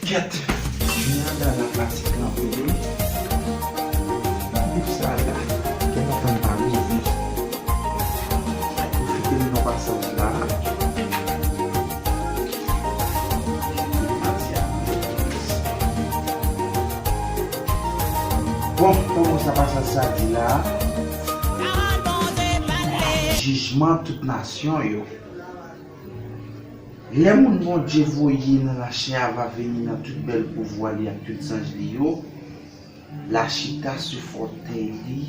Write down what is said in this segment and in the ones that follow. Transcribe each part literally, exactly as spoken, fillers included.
Kèt! Jounen an dada pati kanpe wi. Nan bif sa la, gen lontan m pa rive. Pwofite m nan pasaj la. Bon, kòman sa pasaj sa di la? Jijman tout nasyon yo. Lè moun Bondye voye nan lachè a va vini nan tout bèl pouvwa li ak tout zanj li yo, l a chita sou fòtèy li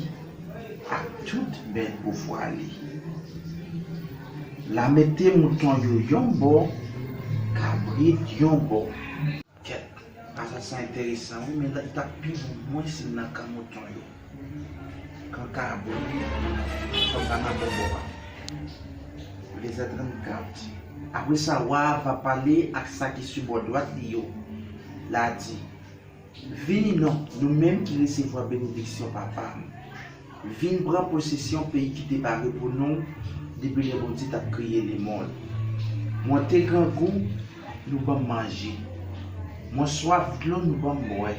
ak tout bèl pouvwa li. L a mete mouton yo yon bò, kabrit yon bò. Kèt, pasaj sa enteresan wi, men li t ap pi bon mwen si m nan kan mouton yo. Kan kabrit, fò m pa nan bò bò a. Vèsè trannkat. Apre sa, wa a va pale ak sa ki sou bò dwat li yo. L a di, vini non, nou menm ki resevwa benediksyon Papa m. Vin pran posesyon peyi ki te pare pou nou depi lè Bondye t ap kreye lemonn. Mwen te grangou, nou ban m manje. Mwen swaf dlo, nou ban m bwè.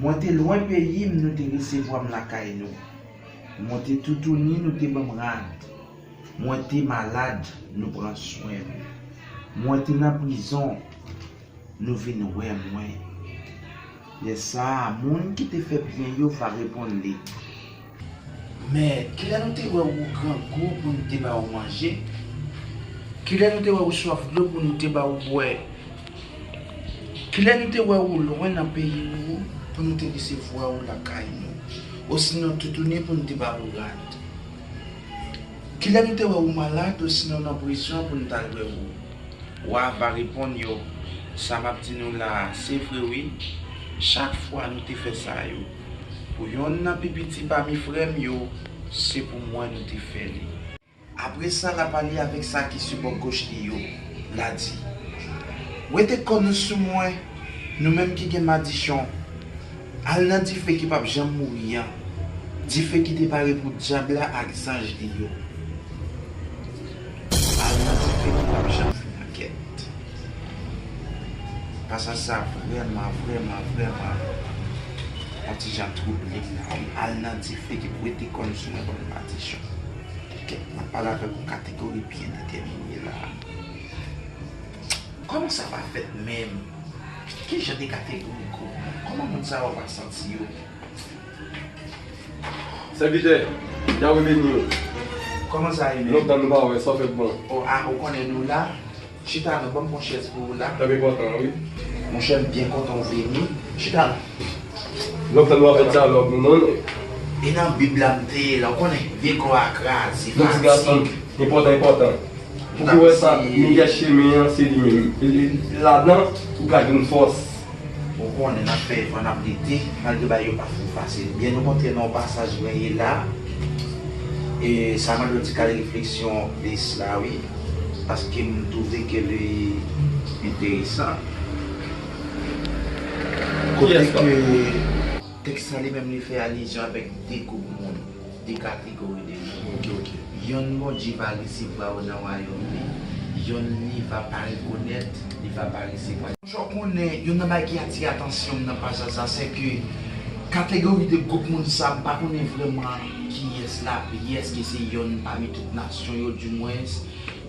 Mwen te lwen peyi m, nou te resevwa m lakay nou. Mwen te toutouni, nou te ban m rad. Mwen te malad, nou pran swen m. Mwen te nan prizon, nou vin wè mwen. Lè sa a, moun ki te fè byen yo va reponn li, Mèt, kilè nou te wè ou grangou pou nou te ba ou manje? Kilè nou te wè ou swaf dlo pou nou te ba ou bwè? Kilè nou te wè ou lwen nan peyi ou pou nou te resevwa ou lakay nou? Osinon toutouni pou nou te ba ou rad? Kilè nou te wè ou malad osinon nan prizon pou nou t al wè ou? Wa a va reponn yo, sa m ap di nou la a, se vre wi, chak fwa nou te fè sa yo, pou yonn nan pi piti pami frè m yo, se pou mwen nou te fè li. Apre sa, l a pale avèk sa ki sou bò goch li yo, l a di, Wete kò nou sou mwen, nou menm ki gen madichon, al nan dife ki p ap janm mouri an, dife ki te pare pou dyab la ak zanj li yo. Al nan dife ki p ap janm fini an. Kèt. Pasaj sa vrèman, vrèman, vrèman yon ti jan twouble m la wi. Al nan dife ki pou wete kò n sou mwen, bann madichon. Kèt, m ap pale avèk yon kategori byen detèmine la. Kòman sa va fèt menm? Ki jan de kategori gwoup? Kòman moun sa yo va santi yo? Sèvitè, Yahweh beni w. Kòman sa ye menm? Lontan nou pa wè, sa w fè k bon? O, a, ou konnen nou la? Chita non, ban m pran chèz pou ou la. T ap enpòtan wi. Monchè, m byen kontan w vini. Chita non. Lontan nou pa fè dyalòg nou non. E nan Bib la m te ye la, ou konnen, vye kò a kraze, fatig. Non, ti gason m, enpòtan, enpòtan. Pou ki w wè sa, migyè chemen an, se li menm. E, e, ladan, ou ka jwenn fòs. Ou konnen n ap fè efò, n ap lite, malgre bagay yo pa fin fasil. Byen okontrè, nan yon pasaj mwen ye la, e sa mande yon ti kal refleksyon plis la, wi, paske m twouve ke li enteresan. Kote ke tèks la li menm li fè alizyon avèk de gwoup moun, de kategori de moun. Ok, ok. Yonn Bondye va resevwa yo nan wayòm li, yonn li va pa rekonèt, li va pa resevwa. Jan w konnen, youn nan bagay ki atire atansyon m nan pasaj sa, se ke kategori de gwoup moun sa, m pa konnen vrèman kiyès l ap ye, èske se yonn pami tout nasyon yo, dimwens,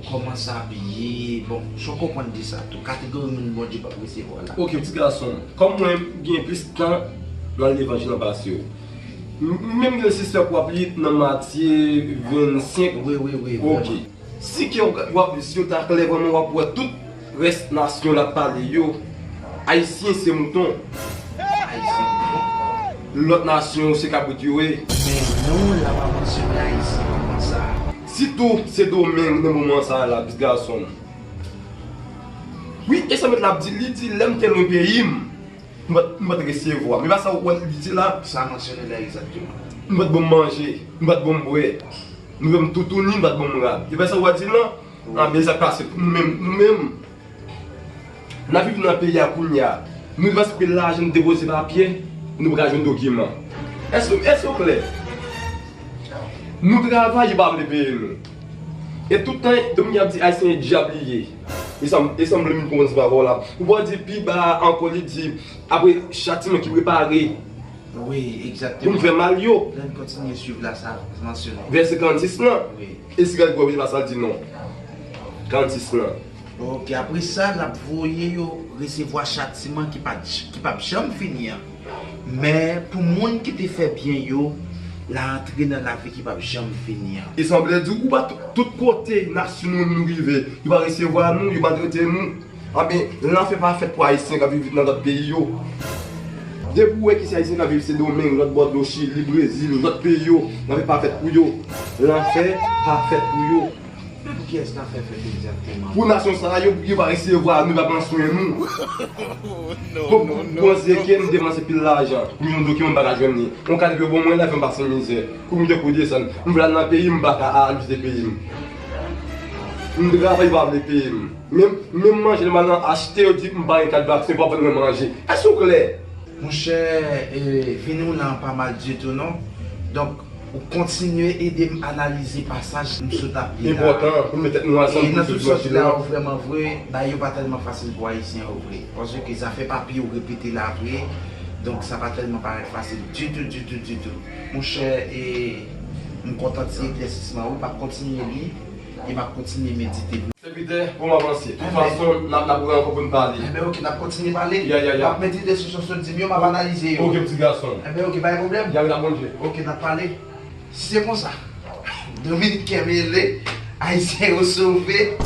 kòman sa ap ye. Bon, jan w konprann de sa tou, kategori moun Bondye p ap resevwa la. Ok, ti gason m, kòm mwen, m gen plis tan nan levanjil an pase w. M, m menm gen sisè pou w ap li nan Matye vennsenk. Wi, wi, wi, ok. Vrèman. Si kè w, w ap, si w ta klè vrèman, w ap wè tout rès nasyon l ap pale yo, Ayisyen se mouton. Ayisyen mouton. Lòt nasyon yo se kabrit yo ye. Men non w la pa mansyone Ayisyen kòman sa. Sitou Sendomeng nan moman sa a la, ti gason m. Wi, e sa mèt la ap di, li di, lè m te lwen peyi m, m pa t, m pa t resevwa. Men pa sa w wè li di la. Sa mansyone la egzakteman. M pa t ban m manje, m pa t ban m bwè. Nou menm toutouni, m pa t ban m rad. E pa sa w wè di la? Anben, sa k pase pou nou menm, nou menm. N ap viv nan peyi a kounye a. Nou te pase pil lajan, nou depoze papye, nou pa ka jwenn dokiman. Èske, èske w klè? Nou travay, yo pa vle peye nou. E tout tan, dominiken ap di Ayisyen e dyab li ye. E sanble m konprann se pa vòlab. Ou pa di pi ba ankò li di, apre chak timoun ki prepare pou m fè mal yo. Lè n kontinye swiv la, sa mansyone. Vèsè karannsis lan. Wi. E si gade gwo pa sa l di non. Karannsis lan. Ok, apre sa, l ap voye yo resevwa chatiman ki pa ki p ap janm fini an. Men, pou moun ki te fè byen yo, l a antre nan lavi ki p ap janm fini an. E sanble di ou pa tout kote nasyon nou rive, yo pa resevwa nou, yo maltrete nou. Anben, lanfè pa fèt pou Ayisyen k ap viv nan lòt peyi yo. Depi w wè ki se Ayisyen k ap viv Sendomeng, lòt bò dlo, Chili, Brezil, lòt peyi yo, lanfè pa fèt pou yo. Lanfè pa fèt pou yo. Men pou kiyès lanfè fèt egzakteman? Pou nasyon sa a, yo, yo pa resevwa nou, yo pa pran swen nou. Kòm pou anzeke m depanse pil lajan pou yon dokiman m pa ka jwenn li. Yon kalite yo ban mwen lajan m pase mizè. Kou m te kou desann, m vle al nan peyi m, m pa ka al vizite peyi m. M travay, yo pa vle peye m. Menm, menm manje m al nan achte, yo di m pa gen kat vaksen, yo pa vann mwen manje. Èske w klè? Monchè, vini w la an pa mal ditou non. Donk, ou kontinye ede m analize pasaj m sot ap li la. Enpòtan pou n met tèt nou ansanm pou n sot sòti la. Ou vrèman vre, bagay yo pa tèlman fasil pou Ayisyen yo vre. Paske zafè papye ou repete la vre, donk sa pa tèlman parèt fasil ditou, ditou, ditou. Monchè, e, m kontan ti eklèsisman ou, m ap kontinye li e m ap kontinye medite. Sèvitè, pou m avanse. Tout fason, n ap, n ap wè ankò pou n pale. Enben, oke, n ap kontinye pale. Ya, ya, ya. M ap medite sou sa w sot di m yo, m ap analize yo. Oke, ti gason. Enben, oke, pa gen pwoblèm. Ya, n ap Bondye. Oke, n ap pale. Si se konsa, Dominiken mele, Ayisyen yo sove.